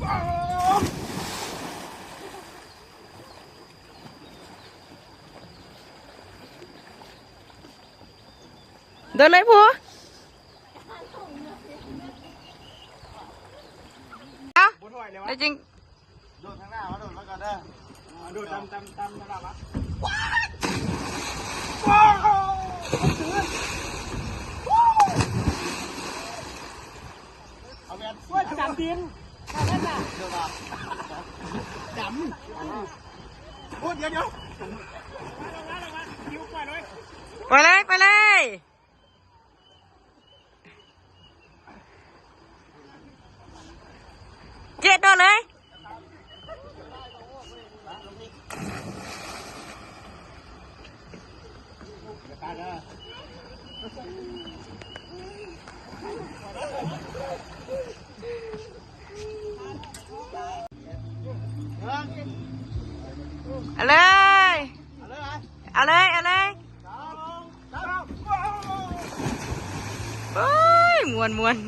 ໂດດເລີຍຜູ້ ເອົາ ບໍ່ຖອຍແລ້ວວະ ໄດ້ຈິງ. ໂດດທາງໜ້າມາ ໂດດມາກ່ອນເດີ. ອ່າ ໂດດຕາມ ຕາມ ຕາມທາງໜ້າມາ. ວ້າວ ເອົາແວ່ນ ໂອ້ຍ ຈຳດິນ ໂດດມາ ຈຳ ໂອ້ຍ ດຽວ ດຽວ ໄປເລີຍ ໄປເລີຍ. ເຈັດໂດດເລີຍ. ເອົາເລີຍ ເອົາເລີຍ ເອົາເລີຍ. ໂອ້ຍ ມ່ວນໆ.